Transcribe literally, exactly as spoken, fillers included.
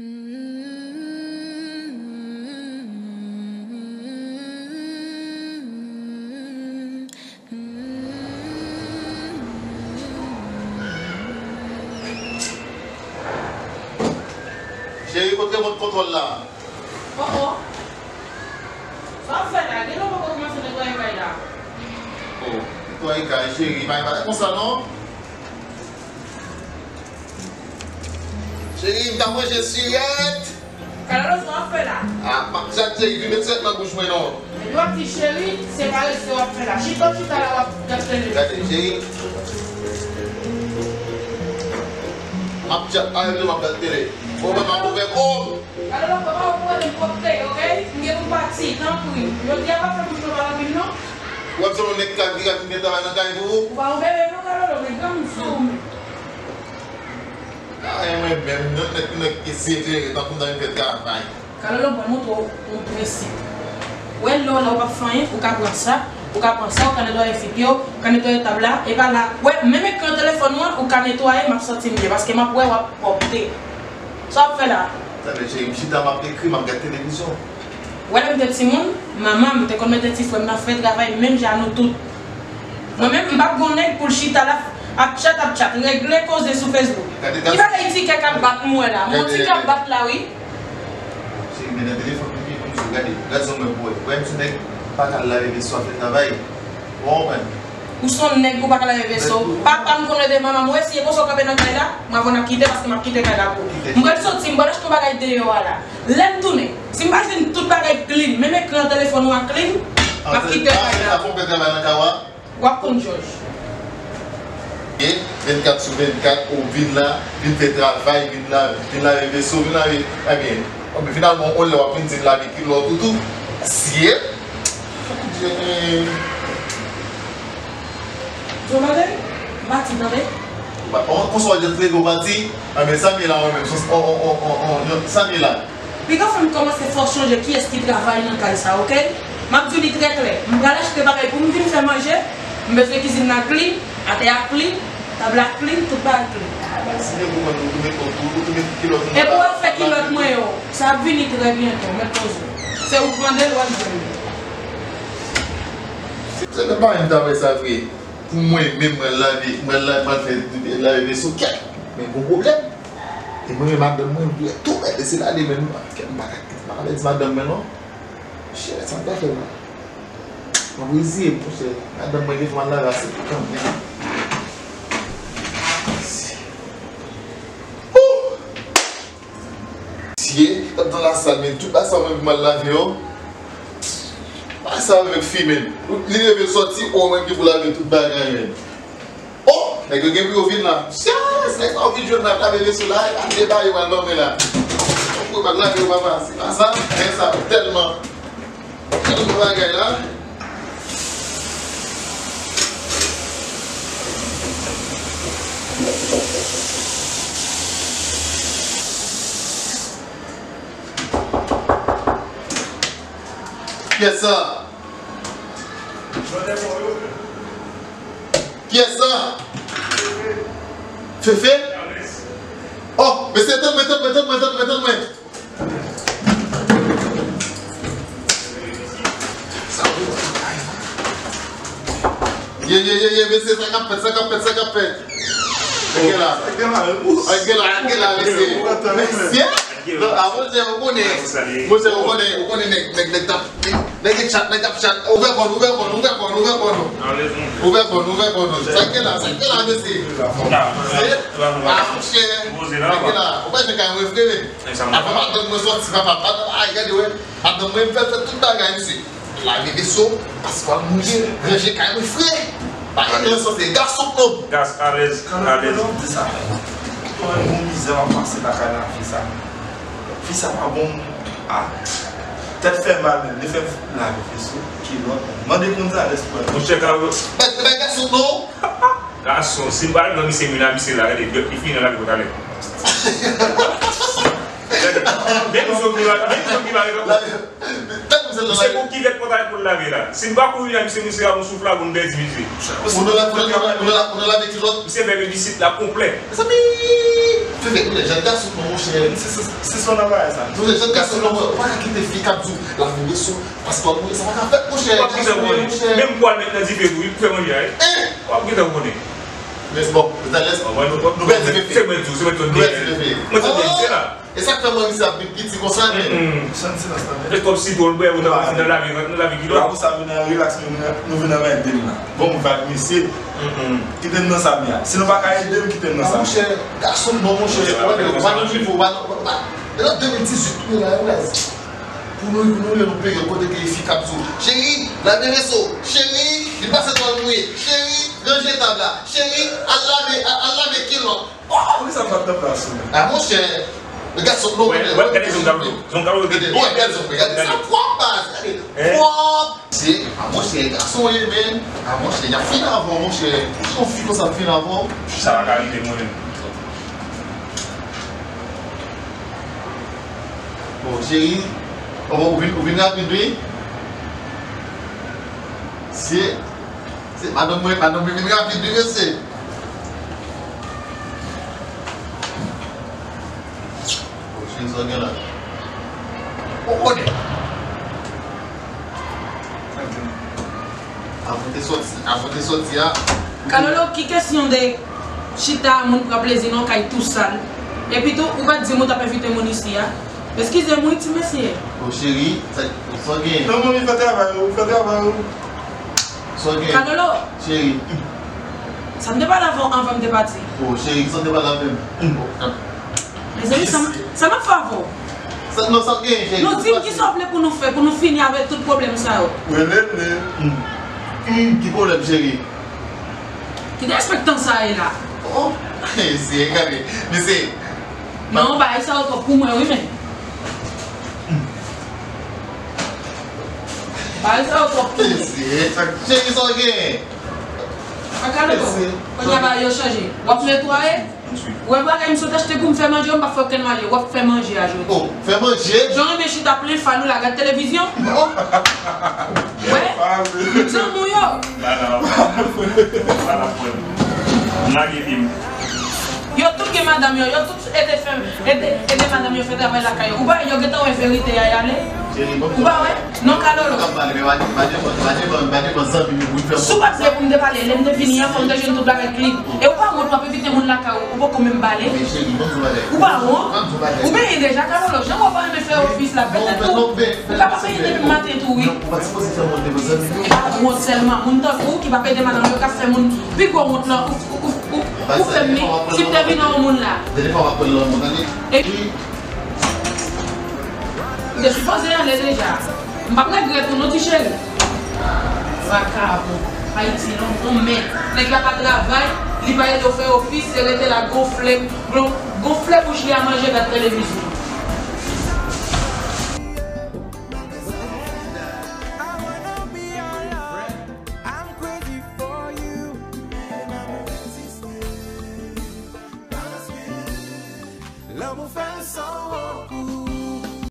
Cheri, kot remòt kontwòl la? Oh, oh. Sa w ap fè la? Genlè w poko kòmanse netwaye kay la. Oh, netwaye kay, cheri, pa, pa konsa non. Cheri, m ta manje sirèt. Kalolo, sa w ap fè la? Ah, m ap tchat, cheri, vin met sirèt nan bouch mwen non. Epi w ap di cheri, se parese w ap fè la. Chita w chita la, w ap gad tele. Gade, cheri. M ap tchat, pa rele m ap gad tele. Bon, mwen pa ouvè kò m. Kalolo, papa, ou pran pwòpte, ok? M gen pou m pati, tanpri. Jodi a pa fè bouch mwen pale anpil non. W ap se yon nèg k ap vin travay nan kay pou ou? Ou pa yon bebe non, Kalolo, men granmoun sou ou menm. Ay, mwen menm, yon nèg, yon nèg ki severe, tankou m ta vin fè travay. Kalolo, mwen montre w yon prensip. Ou wè lè w la ou p ap fè anyen, ou ka pran sa, ou ka pran sa, ou ka netwaye figi w, ou ka netwaye tab la, e pa la. Wè, menm ekran telefòn ou an, ou ka netwaye, m ap santi m byen, paske m ap wè w ap pwòpte. Sa w ap fè la? Tande, cheri, m chita, m ap ekri, m ap gad televizyon. Ou wè lè m te timoun, manman m te konn mete ti frè m nan fè travay menm jan nou tout. Mwen menm, m p ap gon nèg pou l chita la, ap tchat, ap tchat, regle koze sou Facebook. Gade, gade. Ki bagay ti kè k ap bat m wè la? M wè ti kè ap bat la, wi. Cheri, men nan telefòn mwen, pi konn sou gade. Gad sa mwen pou wè. Wè, m se nèg pa ka lave veso, ap fè travay. Ou konprann? Ou se yon nèg pou pa ka lave veso. Papa m konn ede manman m, wè, si e konsa w kanpe nan kay la, m avè w n ap kite, paske m ap kite kay la pou ou. M pral soti, m pral achte yon bagay deyò a la. Lè m tounen, si m pa jwenn tout bagay clean, menm ekran telefòn ou a clean, m ap kite kay la. Ap fè travay nan kay ou a? W ap konn jòj. E vennkat sou vennkat, ou vin la, vin fè travay, vin la, vin lave veso, vin lave, ebyen, finalman, yon lè w ap vin di m lave kilòt ou tou. Sye! Sa pou di, eh. Di w bagay? M pati, tande? Konsa w jis leve w pati, ebyen, sa m ye la, mwen menm, sa m ye la. Piga fè m kòmanse fè w sonje kiyès ki travay nan kay sa, oke? M ap di w li trè klè. M pral achte bagay pou m vin fè manje. M bezwen kizin nan clean, atè a clean, tab la clean, tout bagay clean. Epi w ap fè kilòt mwen yo. Sa ap vini trè byento, mèt poze w. Se ou k mande l, w ap jwenn li. Se pa menm travay sa vre. Pou mwen menm, mwen lave, mwen lave, mwen fè lave veso, kèt, men gon pwoblèm. E mwen menm madanm mwen, m dwe tou mèt lese l ale, men m pa ka, m pa ka di madanm mwen non. Chè, sa m ta fè la? M ap reziye m, monchè. Madanm mwen gen fwa l lave ase pou kanmenm. Ooh! Sye, t ap nan lasal, men tout lasal mwen pou m al lave yo. Bagay sa avèk fi, men. Li leve l sòti, o, mwen ki pou lave tout bagay, men. O, nèg yo gen pou yo vin la. Sye, nèg sa yo vin jwenn la, lave veso la, ap debaye yo al ban mwen la. Ou pa lave yo, papa, se pa sa, men sa, tèlman. Gade yon bagay la. Kiyès sa? Kiyès sa? Fefe? Oh, mesye, tann mwen, tann mwen, tann mwen, tann mwen, tann mwen. Ye, ye, ye, ye, mesye, sa k ap fèt, sa k ap fèt, sa k ap fèt. Gade la. Gade la, gade la, mesye. Mesye. Non, a, monchè, ou konnen. Monchè, ou konnen, ou konnen nèg, nèg, nèg t ap, nèg, nèg t ap chat, nèg t ap chat. Ouvè kò nou, ouvè kò nou, ouvè kò nou, ouvè kò nou. Ouvè kò nou, ouvè kò nou. Sa k gen la, sa k gen la, mesye? Mesye? A, monchè. Sa k gen la? Ou pa jan kay mwen frè, men. Avan madanm mwen sòti, papa, madanm, ay, gade, wè. Madanm mwen, m fè, fè tout bagay, mesye. Lave veso, pase pral mouye, ranje kay mwen fre. Pa gen lè sòse, gason k nonm. Gas, alèz, alèz. Kòman di sa? Kòman bon mizè m ap pase lakay la, fi sa? Fi sa pa bon, a. Tèt fè mal menm, li fè m lave veso, kilòt, mande Gonzales pou wè. Monchè, Carlos. Mèt, mèt gason k nonm. Gason, si m pa al nan misye, mwen a misye la, gade, li fini nan lave pou talè. Gade, menm zòn ki va, menm zòn ki va, gade. Misye gon kivèt pòtay pou l lave la. Si n pa kouri la, misye, misye a gon souf la, gon pèdi misye. Ou nan la, ou nan la, ou nan la, ou nan lave kilòt. Misye fè pisit la konplè. Mezanmi! Fè fè, ou lè jèn gason non, monchè. Se, se, se son nan bagay sa. Ou lè jèn gason non, ou pa ka kite fi k ap di w lave reso, pase twal mouye, sa pa ka fèt, monchè. W ap gentan konnen. Menm pwal met nan dife tou, wi, pou fè manje a, wi. W ap gentan konnen. Men bon, nou ta lès, nou pèdi Fefe. Se mwen tou, se mwen tou dèyè. Mwen tou dèyè, se la. E sa k fè mwen misye ap vin piti konsa, men. Santi nan stande. Èske w ap sitwon l bwè, ou ta pase nan lavi, nan lavi ki lòt? Apre sa, vin nan relax, nou vin, nou vin ann ede m la. Bon, m vag mesye. Kite m nan sa m ye a. Si nou pa ka ede m, kite m nan sa m ye. Monchè, gason non, monchè. Ou pa nan nivo, ou pa nan, ou pa nan, e nan de mil dizuit nou ye la, wi, baz. Pou nou, pou nou rive nan peryòd kote ke fi k ap di w, cheri, lave reso, cheri, li pase twal mouye, cheri, ranje tab la, cheri, al lave, al, al lave kilòt. Poukisa m pa t nan plas ou? A, monchè, gason non, wè, wè, gade zong Carlo. Zong Carlo, gade, wè, gade zong, gade sa pwòp, baz, gade pwòp. Se, a, monchè, gason ye, men. A, monchè, y ap fin avè w, monchè. Yon fi konsa ap fin avè w. Sa pa ka rive mwen menm. Bon, cheri, ou vin, ou vin rapid, wi. Se, se madanm mwen, madanm mwen vin rapid, wi, mesye. Bon, cheri, sa w gen la? Ou konnen. Avan te sòti, avan te sòti a. Kalolo, ki kesyon de chita moun pran plezi nan kay tou sal? Epi tou, ou pa t di m ou t ap envite moun isi a? Eskize m wi, ti mesye. Bon, cheri, sa, sa w gen? Non, manmi, fè travay ou, fè travay ou. Sa w gen? Kalolo. Cheri. Sa m te pale avè w anvan m te pati. Bon, cheri, sa w te pale avè m? Bon, Mezanmi, sa m, sa m ap fè avè w? Sa, non, sa w gen, cheri? Non, di m kisa w vle pou nou fè, pou nou fini avèk tout pwoblèm sa yo. Rele m, men. Hmm, ki pwoblèm, cheri? Ki derespektan sa ye la? Oh, mesye, gade, mesye. Non, bagay sa yo twòp pou mwen, wi, men. Bagay sa yo twòp pou mwen. Mesye, cheri, sa w gen? Akalo, kounye a bagay yo chanje. W ap netwaye? Ou wè bagay m sot achte pou m fè manje, m p ap fè okenn manje. W ap fè manje a jodi. Oh, fè manje? Jan w renmen chita plen fal ou la, gad televizyon. Oh. Wè? Zanmi w yo. Ba la, ba la, ba la, pwen. M lage pye m. Yo tout gen madanm yo, yo tout ede fè, ede, ede madanm yo fè travay lakay yo. Ou pa wè yo gentan wè verite a y ale? Ou pa wè? Non, Kalolo. Si w pa t vle pou m te pale, lè m te vini an, fò m te jwenn tout bagay klin. E ou pa wont, w ap envite moun lakay ou, ou poko menm pale? Ou pa wont? Ou benyen deja, Kalolo. Jan w ap renmen fè ofis la, petèt ou, ou ka pa benyen depi maten tou, wi. E pa wont sèlman. Moun tankou ou ki p ap ede madanm yo ka fè moun pi gwo wont lan, ou, ou, ou, ou, ou fè m, wi, si m te vin nan yon moun la. E M te sipoze ale deja. M p ap regrèt ou non, ti cheri. Vakabon. Ayiti, non, on mèt. Nèg la pa travay, li pa ede w fè ofis, se rete la gonfle, gon-, gonfle bouch li a manje gad televizyon.